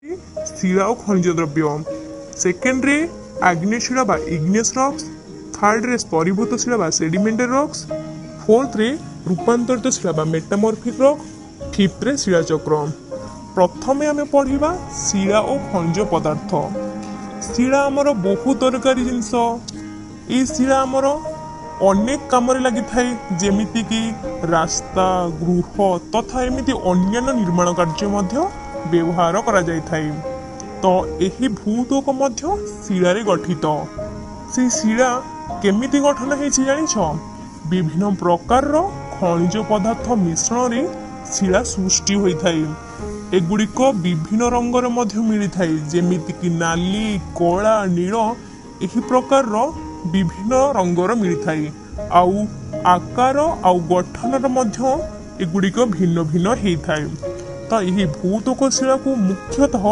ଶିଳା ଓ ଖଣିଜ ଦ୍ରବ୍ୟ, ସେକେଣ୍ଡରେ ଆଗ୍ନେୟ ଶିଳା ବା ଇଗ୍ନିୟସ୍ ରକ୍ସ, ଥାର୍ଡରେ ସ୍ତରୀଭୂତ ଶିଳା ବା ସେଡିମେଣ୍ଟାରୀ ରକ୍ସ, ଫୋର୍ଥରେ ରୂପାନ୍ତରିତ ଶିଳା ବା ମେଟାମର୍ଫିକ୍ ରକ୍, ଫିଫ୍ଥରେ ଶିଳାଚକ୍ର। ପ୍ରଥମେ ଆମେ ପଢ଼ିବା ଶିଳା ଓ ଖଣିଜ ପଦାର୍ଥ। ଶିଳା ଆମର ବହୁତ ଦରକାରୀ ଜିନିଷ। ଏଇ ଶିଳା ଆମର ଅନେକ କାମରେ ଲାଗିଥାଏ, ଯେମିତିକି ରାସ୍ତା, ଗୃହ ତଥା ଏମିତି ଅନ୍ୟାନ୍ୟ ନିର୍ମାଣ କାର୍ଯ୍ୟ ମଧ୍ୟ ବ୍ୟବହାର କରାଯାଇଥାଏ। ତ ଏହି ଭୂତ୍ୱକ ମଧ୍ୟ ଶିଳାରେ ଗଠିତ। ସେଇ ଶିଳା କେମିତି ଗଠନ ହେଇଛି ଜାଣିଛ? ବିଭିନ୍ନ ପ୍ରକାରର ଖଣିଜ ପଦାର୍ଥ ମିଶ୍ରଣରେ ଶିଳା ସୃଷ୍ଟି ହୋଇଥାଏ। ଏଗୁଡ଼ିକ ବିଭିନ୍ନ ରଙ୍ଗର ମଧ୍ୟ ମିଳିଥାଏ, ଯେମିତିକି ନାଲି, କଳା, ନୀଳ, ଏହି ପ୍ରକାରର ବିଭିନ୍ନ ରଙ୍ଗର ମିଳିଥାଏ। ଆଉ ଆକାର ଆଉ ଗଠନର ମଧ୍ୟ ଏଗୁଡ଼ିକ ଭିନ୍ନ ଭିନ୍ନ ହେଇଥାଏ। ତ ଏହି ଭୂତ୍ୱକ ଶିଳାକୁ ମୁଖ୍ୟତଃ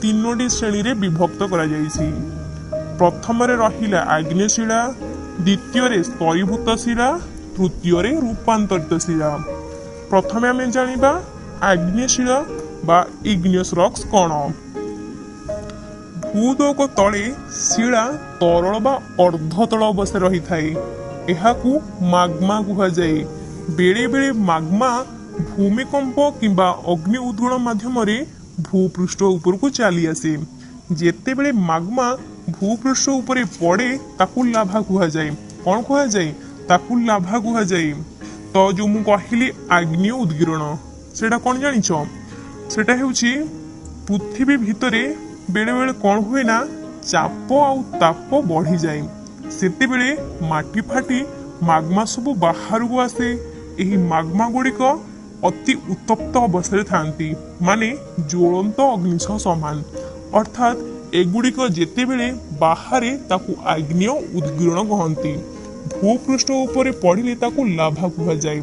ତିନୋଟି ଶ୍ରେଣୀରେ ବିଭକ୍ତ କରାଯାଇଛି। ପ୍ରଥମରେ ରହିଲା ଆଗ୍ନେୟ ଶିଳା, ଦ୍ୱିତୀୟରେ ସ୍ତରୀଭୂତ ଶିଳା, ତୃତୀୟରେ ରୂପାନ୍ତରିତ ଶିଳା। ପ୍ରଥମେ ଆମେ ଜାଣିବା ଆଗ୍ନେୟ ଶିଳା ବା ଇଗ୍ନିୟସ୍ ରକ୍ସ କ'ଣ। ଭୂତ୍ୱକ ତଳେ ଶିଳା ତରଳ ବା ଅର୍ଦ୍ଧତଳ ଅବସ୍ଥାରେ ରହିଥାଏ। ଏହାକୁ ମାଗ୍ମା କୁହାଯାଏ। ବେଳେବେଳେ ମାଗ୍ମା ଭୂମିକମ୍ପ କିମ୍ବା ଅଗ୍ନି ଉଦ୍ଗୀରଣ ମାଧ୍ୟମରେ ଭୂପୃଷ୍ଠ ଉପରକୁ ଚାଲି ଆସେ। ଯେତେବେଳେ ମାଗ୍ମା ଭୂପୃଷ୍ଠ ଉପରେ ପଡ଼େ, ତାକୁ ଲାଭା କୁହାଯାଏ। କ'ଣ କୁହାଯାଏ? ତାକୁ ଲାଭା କୁହାଯାଏ। ତ ଯୋଉ ମୁଁ କହିଲି ଆଗ୍ନେୟ ଉଦ୍ଗୀରଣ, ସେଇଟା କ'ଣ ଜାଣିଛ? ସେଟା ହେଉଛି ପୃଥିବୀ ଭିତରେ ବେଳେବେଳେ କ'ଣ ହୁଏ ନା, ଚାପ ଆଉ ତାପ ବଢ଼ିଯାଏ। ସେତେବେଳେ ମାଟି ଫାଟି ମାଗ୍ମା ସବୁ ବାହାରକୁ ଆସେ। ଏହି ମାଗ୍ମା ଗୁଡ଼ିକ ଅତି ଉତ୍ତପ୍ତ ଅବସ୍ଥାରେ ଥାନ୍ତି, ମାନେ ଜ୍ୱଳନ୍ତ ଅଗ୍ନି ସହ ସମାନ। ଅର୍ଥାତ୍ ଏଗୁଡ଼ିକ ଯେତେବେଳେ ବାହାରେ, ତାକୁ ଆଗ୍ନେୟ ଉଦ୍ଗୀରଣ କହନ୍ତି। ଭୂପୃଷ୍ଠ ଉପରେ ପଡ଼ିଲେ ତାକୁ ଲାଭା କୁହାଯାଏ।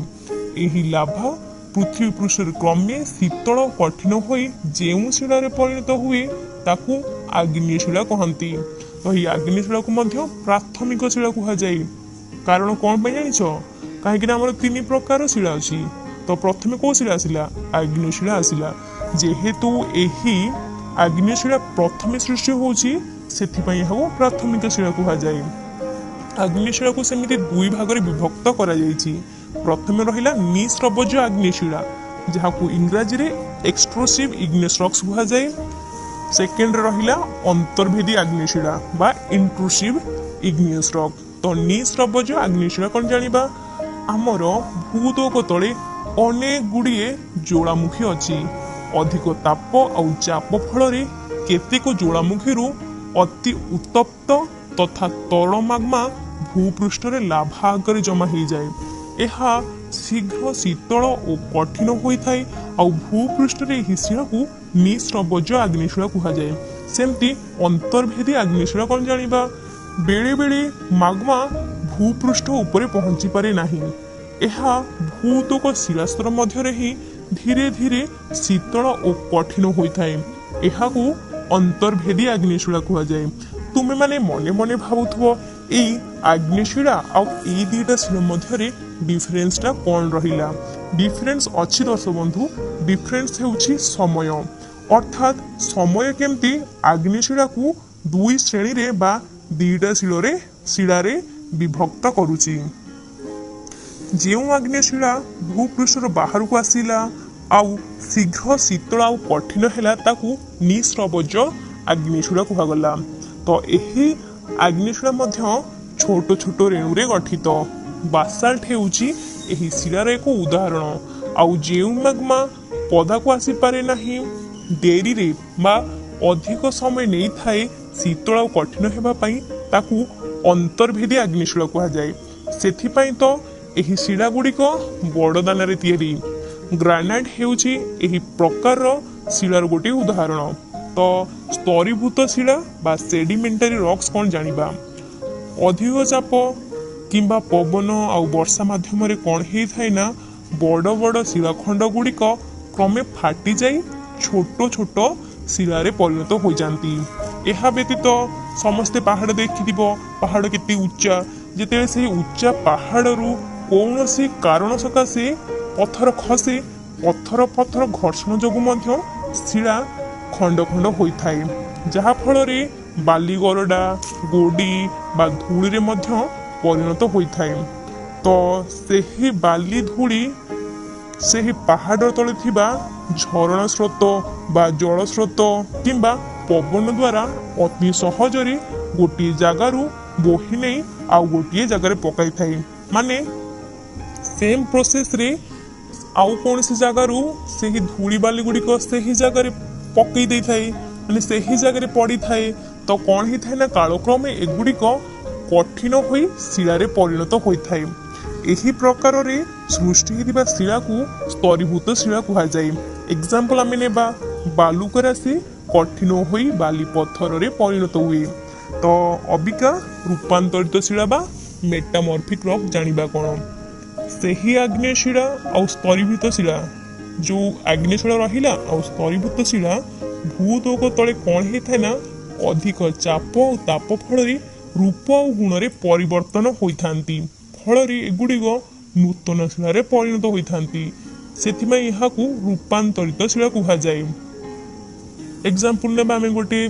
ଏହି ଲାଭା ପୃଥିବୀ ପୃଷ୍ଠରେ କ୍ରମେ ଶୀତଳ କଠିନ ହୋଇ ଯେଉଁ ଶିଳାରେ ପରିଣତ ହୁଏ, ତାକୁ ଆଗ୍ନେୟ ଶିଳା କହନ୍ତି। ତ ଏହି ଆଗ୍ନେୟ ଶିଳାକୁ ମଧ୍ୟ ପ୍ରାଥମିକ ଶିଳା କୁହାଯାଏ। କାରଣ କ'ଣ ପାଇଁ ଜାଣିଛ? କାହିଁକିନା ଆମର ତିନି ପ୍ରକାର ଶିଳା ଅଛି। ତ ପ୍ରଥମେ କେଉଁ ଶିଳା ଆସିଲା? ଆଗ୍ନେୟ ଶିଳା ଆସିଲା। ଯେହେତୁ ଏହି ଆଗ୍ନେୟ ଶିଳା ପ୍ରଥମେ ସୃଷ୍ଟି ହେଉଛି, ସେଥିପାଇଁ ଏହାକୁ ପ୍ରାଥମିକ ଶିଳା କୁହାଯାଏ। ଆଗ୍ନେୟ ଶିଳାକୁ ସେମିତି ଦୁଇ ଭାଗରେ ବିଭକ୍ତ କରାଯାଇଛି। ପ୍ରଥମେ ରହିଲା ନିସ୍ରବଜ ଆଗ୍ନେୟ ଶିଳା, ଯାହାକୁ ଇଂରାଜୀରେ ଏକ୍ସଟ୍ରୋସିଭ୍ ଇଗ୍ନିୟସ୍ ରକ୍ସ କୁହାଯାଏ। ସେକେଣ୍ଡରେ ରହିଲା ଅନ୍ତର୍ଭେଦୀ ଆଗ୍ନେୟ ଶିଳା ବା ଇଣ୍ଟ୍ରୁସିଭ୍ ଇଗ୍ନିୟସ୍ ରକ୍। ତ ନିସ୍ରବଜ ଆଗ୍ନେୟ ଶିଳା କ'ଣ ଜାଣିବା। ଆମର ଭୂତ୍ୱକ ତଳେ ଅନେକ ଗୁଡ଼ିଏ ଜ୍ୱାଳାମୁଖୀ ଅଛି। ଅଧିକ ତାପ ଆଉ ଚାପ ଫଳରେ କେତେକ ଜ୍ୱାଳାମୁଖୀରୁ ଅତି ଉତ୍ତପ୍ତ ତଥା ତରଳ ମାଗ୍ମା ଭୂପୃଷ୍ଠରେ ଲାଭା ଆକାରରେ ଜମା ହେଇଯାଏ। ଏହା ଶୀଘ୍ର ଶୀତଳ ଓ କଠିନ ହୋଇଥାଏ, ଆଉ ଭୂପୃଷ୍ଠରେ ଏହି ଶିଳାକୁ ନିସ୍ରବଜ ଆଗ୍ନେୟଶିଳା କୁହାଯାଏ। ସେମିତି ଅନ୍ତର୍ଭେଦୀ ଆଗ୍ନେୟଶିଳା କ'ଣ ଜାଣିବା। ବେଳେବେଳେ ମାଗ୍ମା ଭୂପୃଷ୍ଠ ଉପରେ ପହଞ୍ଚି ପାରେ ନାହିଁ। ଏହା ଭୂତ୍ୱକ ଶିଳାସ୍ତର ମଧ୍ୟରେ ହିଁ ଧୀରେ ଧୀରେ ଶୀତଳ ଓ କଠିନ ହୋଇଥାଏ। ଏହାକୁ ଅନ୍ତର୍ଭେଦୀ ଆଗ୍ନେୟଶିଳା କୁହାଯାଏ। ତୁମେମାନେ ମନେ ମନେ ଭାବୁଥିବ, ଏଇ ଆଗ୍ନେୟଶିଳା ଆଉ ଏଇ ଦୁଇଟା ଶିଳା ମଧ୍ୟରେ ଡିଫରେନ୍ସଟା କ'ଣ ରହିଲା? ଡିଫରେନ୍ସ ଅଛି ଦର୍ଶକ ବନ୍ଧୁ। ଡିଫରେନ୍ସ ହେଉଛି ସମୟ। ଅର୍ଥାତ୍ ସମୟ କେମିତି ଆଗ୍ନେୟଶିଳାକୁ ଦୁଇ ଶ୍ରେଣୀରେ ବା ଦୁଇଟା ଶିଳାରେ ବିଭକ୍ତ କରୁଛି। ଯେଉଁ ଆଗ୍ନେୟଶିଳା ଭୂପୃଷ୍ଠର ବାହାରକୁ ଆସିଲା ଆଉ ଶୀଘ୍ର ଶୀତଳ ଆଉ କଠିନ ହେଲା, ତାକୁ ନିସ୍ରବଜ ଆଗ୍ନେୟଶିଳା କୁହାଗଲା। ତ ଏହି ଆଗ୍ନେୟଶିଳା ମଧ୍ୟ ଛୋଟ ଛୋଟ ରେଣୁରେ ଗଠିତ। ବାସାଲ୍ଟ ହେଉଛି ଏହି ଶିଳାର ଏକ ଉଦାହରଣ। ଆଉ ଯେଉଁ ମାଗ୍ମା ପଦାକୁ ଆସିପାରେ ନାହିଁ, ଡେରିରେ ବା ଅଧିକ ସମୟ ନେଇଥାଏ ଶୀତଳ ଆଉ କଠିନ ହେବା ପାଇଁ, ତାକୁ ଅନ୍ତର୍ଭେଦୀ ଆଗ୍ନେୟଶିଳା କୁହାଯାଏ। ସେଥିପାଇଁ ତ ଏହି ଶିଳା ଗୁଡ଼ିକ ବଡ଼ ଦାନାରେ ତିଆରି। ଗ୍ରାନାଇଟ୍ ହେଉଛି ଏହି ପ୍ରକାରର ଶିଳାର ଗୋଟିଏ ଉଦାହରଣ। ତ ସ୍ତରୀଭୂତ ଶିଳା ବା ସେଡିମେଣ୍ଟାରୀ ରକ୍ସ କ'ଣ ଜାଣିବା। ଅଧିକ ଚାପ କିମ୍ବା ପବନ ଆଉ ବର୍ଷା ମାଧ୍ୟମରେ କ'ଣ ହେଇଥାଏ ନା, ବଡ଼ ବଡ଼ ଶିଳାଖଣ୍ଡ ଗୁଡ଼ିକ କ୍ରମେ ଫାଟିଯାଇ ଛୋଟ ଛୋଟ ଶିଳାରେ ପରିଣତ ହୋଇଯାନ୍ତି। ଏହା ବ୍ୟତୀତ ସମସ୍ତେ ପାହାଡ଼ ଦେଖିଥିବ, ପାହାଡ଼ କେତେ ଉଚ୍ଚା। ଯେତେବେଳେ ସେହି ଉଚ୍ଚା ପାହାଡ଼ରୁ କୌଣସି କାରଣ ସକାଶେ ପଥର ଖସେ, ପଥର ପଥର ଘର୍ଷଣ ଯୋଗୁଁ ମଧ୍ୟ ଶିଳା ଖଣ୍ଡ ଖଣ୍ଡ ହୋଇଥାଏ, ଯାହାଫଳରେ ବାଲିଗରଡ଼ା, ଗୋଡ଼ି ବା ଧୂଳିରେ ମଧ୍ୟ ପରିଣତ ହୋଇଥାଏ। ତ ସେହି ବାଲି ଧୂଳି ସେହି ପାହାଡ଼ ତଳେ ଥିବା ଝରଣା ସ୍ରୋତ ବା ଜଳ ସ୍ରୋତ କିମ୍ବା ପବନ ଦ୍ୱାରା ଅତି ସହଜରେ ଗୋଟିଏ ଜାଗାରୁ ବୋହି ନେଇ ଆଉ ଗୋଟିଏ ଜାଗାରେ ପକାଇଥାଏ। ମାନେ ସେମ୍ ପ୍ରୋସେସରେ ଆଉ କୌଣସି ଜାଗାରୁ ସେହି ଧୂଳି ବାଲି ଗୁଡ଼ିକ ସେହି ଜାଗାରେ ପକେଇ ଦେଇଥାଏ, ମାନେ ସେହି ଜାଗାରେ ପଡ଼ିଥାଏ। ତ କ'ଣ ହେଇଥାଏ ନା, କାଳକ୍ରମେ ଏଗୁଡ଼ିକ କଠିନ ହୋଇ ଶିଳାରେ ପରିଣତ ହୋଇଥାଏ। ଏହି ପ୍ରକାରରେ ସୃଷ୍ଟି ହେଇଥିବା ଶିଳାକୁ ସ୍ତରୀଭୂତ ଶିଳା କୁହାଯାଏ। ଏକ୍ଜାମ୍ପଲ୍ ଆମେ ନେବା, ବାଲୁକା ରାଶି କଠିନ ହୋଇ ବାଲି ପଥରରେ ପରିଣତ ହୁଏ। ତ ଅବିକା ରୂପାନ୍ତରିତ ଶିଳା ବା ମେଟାମର୍ଫିକ୍ ରକ୍ ଜାଣିବା କ'ଣ। ସେହି ଆଗ୍ନେୟ ଶିଳା ଆଉ ସ୍ତରୀଭୂତ ଶିଳା, ଯେଉଁ ଆଗ୍ନେୟ ଶିଳା ରହିଲା ଆଉ ସ୍ତରୀଭୂତ ଶିଳା ଭୂତ୍ୱକ ତଳେ କ'ଣ ହେଇଥାଏ ନା, ଅଧିକ ଚାପ ଆଉ ତାପ ଫଳରେ ରୂପ ଆଉ ଗୁଣରେ ପରିବର୍ତ୍ତନ ହୋଇଥାନ୍ତି। ଫଳରେ ଏଗୁଡ଼ିକ ନୂତନ ଶିଳାରେ ପରିଣତ ହୋଇଥାନ୍ତି। ସେଥିପାଇଁ ଏହାକୁ ରୂପାନ୍ତରିତ ଶିଳା କୁହାଯାଏ। ଏକ୍ଜାମ୍ପଲ୍ ନେବା ଆମେ ଗୋଟେ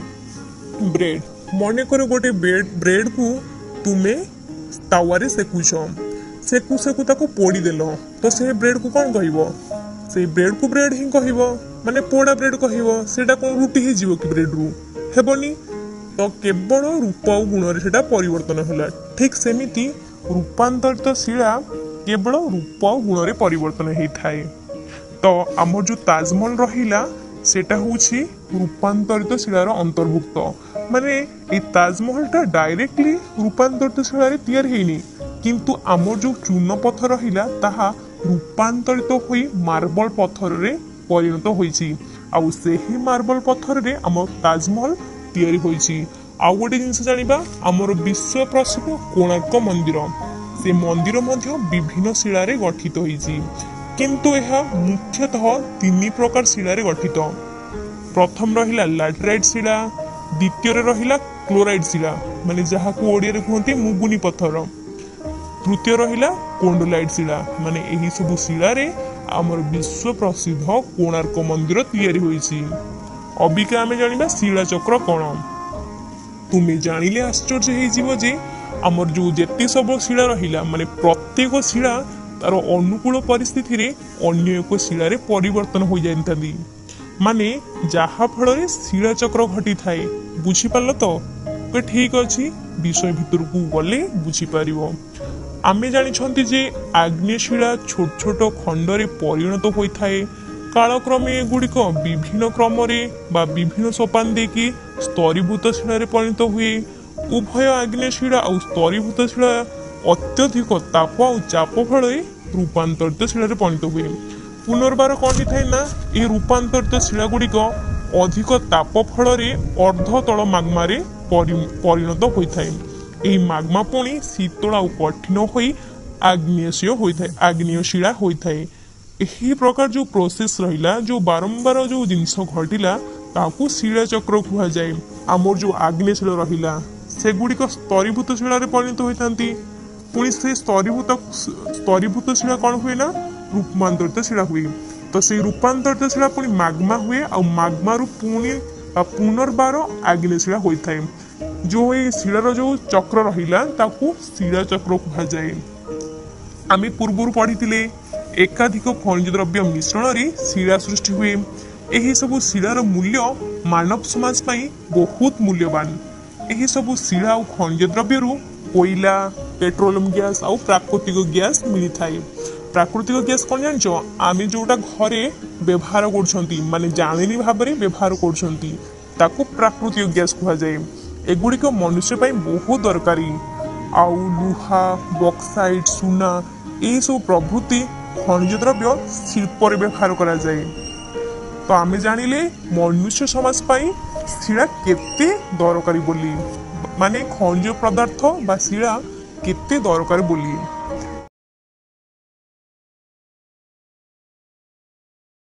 ବ୍ରେଡ୍। ମନେକର ଗୋଟେ ବ୍ରେଡ୍କୁ ତୁମେ ତାୱାରେ ସେକୁଛ, ସେକୁ ସେକୁ ତାକୁ ପୋଡ଼ିଦେଲ, ତ ସେ ବ୍ରେଡ୍କୁ କ'ଣ କହିବ? ସେଇ ବ୍ରେଡ୍କୁ ବ୍ରେଡ୍ ହିଁ କହିବ, ମାନେ ପୋଡ଼ା ବ୍ରେଡ୍ କହିବ। ସେଇଟା କ'ଣ ରୁଟି ହେଇଯିବ କି ବ୍ରେଡ୍ରୁ? ହେବନି। ତ କେବଳ ରୂପ ଆଉ ଗୁଣରେ ସେଇଟା ପରିବର୍ତ୍ତନ ହେଲା। ଠିକ୍ ସେମିତି ରୂପାନ୍ତରିତ ଶିଳା କେବଳ ରୂପ ଆଉ ଗୁଣରେ ପରିବର୍ତ୍ତନ ହେଇଥାଏ। ତ ଆମର ଯେଉଁ ତାଜମହଲ ରହିଲା, ସେଇଟା ହେଉଛି ରୂପାନ୍ତରିତ ଶିଳାର ଅନ୍ତର୍ଭୁକ୍ତ। ମାନେ ଏଇ ତାଜମହଲଟା ଡାଇରେକ୍ଟଲି ରୂପାନ୍ତରିତ ଶିଳାରେ ତିଆରି ହେଇନି, କିନ୍ତୁ ଆମର ଯେଉଁ ଚୂନ ପଥର ରହିଲା ତାହା ରୂପାନ୍ତରିତ ହୋଇ ମାର୍ବଲ ପଥରରେ ପରିଣତ ହୋଇଛି, ଆଉ ସେହି ମାର୍ବଲ ପଥରରେ ଆମ ତାଜମହଲ ତିଆରି ହୋଇଛି। ଆଉ ଗୋଟେ ଜିନିଷ ଜାଣିବା, ଆମର ବିଶ୍ୱ ପ୍ରସିଦ୍ଧ କୋଣାର୍କ ମନ୍ଦିର, ସେ ମନ୍ଦିର ମଧ୍ୟ ବିଭିନ୍ନ ଶିଳାରେ ଗଠିତ ହୋଇଛି, କିନ୍ତୁ ଏହା ମୁଖ୍ୟତଃ ତିନି ପ୍ରକାର ଶିଳାରେ ଗଠିତ। ପ୍ରଥମ ରହିଲା ଲାଟରାଇଟ୍ ଶିଳା, ଦ୍ୱିତୀୟରେ ରହିଲା କ୍ଲୋରାଇଡ୍ ଶିଳା, ମାନେ ଯାହାକୁ ଓଡ଼ିଆରେ କୁହନ୍ତି ମୁଗୁନି ପଥର, ତୃତୀୟ ରହିଲା କୋଣ୍ଡୋଲାଇଟ୍ ଶିଳା। ମାନେ ଏହି ସବୁ ଶିଳାରେ ଆମର ବିଶ୍ୱ ପ୍ରସିଦ୍ଧ କୋଣାର୍କ ମନ୍ଦିର ତିଆରି ହୋଇଛି। ଅବିକା ଆମେ ଜାଣିବା ଶିଳାଚକ୍ର କ'ଣ। ତୁମେ ଜାଣିଲେ ଆଶ୍ଚର୍ଯ୍ୟ ହେଇଯିବ ଯେ ଆମର ଯେଉଁ ଯେତେ ସବୁ ଶିଳା ରହିଲା, ମାନେ ପ୍ରତ୍ୟେକ ଶିଳା ତାର ଅନୁକୂଳ ପରିସ୍ଥିତିରେ ଅନ୍ୟ ଏକ ଶିଳାରେ ପରିବର୍ତ୍ତନ ହୋଇଯାଇଥାନ୍ତି, ମାନେ ଯାହାଫଳରେ ଶିଳାଚକ୍ର ଘଟିଥାଏ। ବୁଝିପାରିଲ ତ? ଠିକ୍ ଅଛି, ବିଷୟ ଭିତରକୁ ଗଲେ ବୁଝିପାରିବ। ଆମେ ଜାଣିଛନ୍ତି ଯେ ଆଗ୍ନେୟ ଶିଳା ଛୋଟ ଛୋଟ ଖଣ୍ଡରେ ପରିଣତ ହୋଇଥାଏ। କାଳକ୍ରମେ ଏଗୁଡ଼ିକ ବିଭିନ୍ନ କ୍ରମରେ ବା ବିଭିନ୍ନ ସୋପାନ ଦେଇକି ସ୍ତରୀଭୂତ ଶିଳାରେ ପରିଣତ ହୁଏ। ଉଭୟ ଆଗ୍ନେୟ ଶିଳା ଆଉ ସ୍ତରୀଭୂତ ଶିଳା ଅତ୍ୟଧିକ ତାପ ଆଉ ଚାପ ଫଳରେ ରୂପାନ୍ତରିତ ଶିଳାରେ ପରିଣତ ହୁଏ। ପୁନର୍ବାର କ'ଣ ହେଇଥାଏ ନା, ଏହି ରୂପାନ୍ତରିତ ଶିଳା ଗୁଡ଼ିକ ଅଧିକ ତାପ ଫଳରେ ଅର୍ଦ୍ଧତଳ ମାଗ୍ମାରେ ପରିଣତ ହୋଇଥାଏ। ଏହି ମାଗ୍ମା ପୁଣି ଶୀତଳ ଆଉ କଠିନ ହୋଇ ଆଗ୍ନେୟ ହୋଇଥାଏ, ଆଗ୍ନେୟ ଶିଳା ହୋଇଥାଏ। ଏହି ପ୍ରକାର ଯେଉଁ ପ୍ରୋସେସ୍ ରହିଲା, ଯେଉଁ ବାରମ୍ବାର ଯେଉଁ ଜିନିଷ ଘଟିଲା, ତାହାକୁ ଶିଳାଚକ୍ର କୁହାଯାଏ। ଆମର ଯେଉଁ ଆଗ୍ନେୟ ଶିଳା ରହିଲା ସେଗୁଡ଼ିକ ସ୍ତରୀଭୂତ ଶିଳାରେ ପରିଣତ ହୋଇଥାନ୍ତି। ପୁଣି ସେ ସ୍ତରୀଭୂତ ଶିଳା କ'ଣ ହୁଏ ନା, ରୂପାନ୍ତରିତ ଶିଳା ହୁଏ। ତ ସେଇ ରୂପାନ୍ତରିତ ଶିଳା ପୁଣି ମାଗ୍ମା ହୁଏ, ଆଉ ମାଗ୍ମାରୁ ପୁଣି ପୁନର୍ବାର ଆଗ୍ନେୟ ଶିଳା ହୋଇଥାଏ। ଯେଉଁ ଏଇ ଶିଳାର ଯେଉଁ ଚକ୍ର ରହିଲା ତାକୁ ଶିଳାଚକ୍ର କୁହାଯାଏ। ଆମେ ପୂର୍ବରୁ ପଢ଼ିଥିଲେ ଏକାଧିକ ଖଣିଜ ଦ୍ରବ୍ୟ ମିଶ୍ରଣରେ ଶିଳା ସୃଷ୍ଟି ହୁଏ। ଏହିସବୁ ଶିଳାର ମୂଲ୍ୟ ମାନବ ସମାଜ ପାଇଁ ବହୁତ ମୂଲ୍ୟବାନ। ଏହିସବୁ ଶିଳା ଆଉ ଖଣିଜ ଦ୍ରବ୍ୟରୁ କୋଇଲା, ପେଟ୍ରୋଲିୟମ ଗ୍ୟାସ୍ ଆଉ ପ୍ରାକୃତିକ ଗ୍ୟାସ୍ ମିଳିଥାଏ। ପ୍ରାକୃତିକ ଗ୍ୟାସ୍ କ'ଣ ଜାଣିଛ? ଆମେ ଯେଉଁଟା ଘରେ ବ୍ୟବହାର କରୁଛନ୍ତି, ମାନେ ଜାଳେଣୀ ଭାବରେ ବ୍ୟବହାର କରୁଛନ୍ତି, ତାକୁ ପ୍ରାକୃତିକ ଗ୍ୟାସ୍ କୁହାଯାଏ। ଏଗୁଡ଼ିକ ମନୁଷ୍ୟ ପାଇଁ ବହୁତ ଦରକାରୀ। ଆଉ ଲୁହା, ବକ୍ସାଇଟ୍, ସୁନା ଏହିସବୁ ପ୍ରଭୃତି ଖଣିଜ ଦ୍ରବ୍ୟ ଶିଳ୍ପରେ ବ୍ୟବହାର କରାଯାଏ। ତ ଆମେ ଜାଣିଲେ ମନୁଷ୍ୟ ସମାଜ ପାଇଁ ଶିଳା କେତେ ଦରକାରୀ ବୋଲି, ମାନେ ଖଣିଜ ପଦାର୍ଥ ବା ଶିଳା କେତେ ଦରକାର ବୋଲି।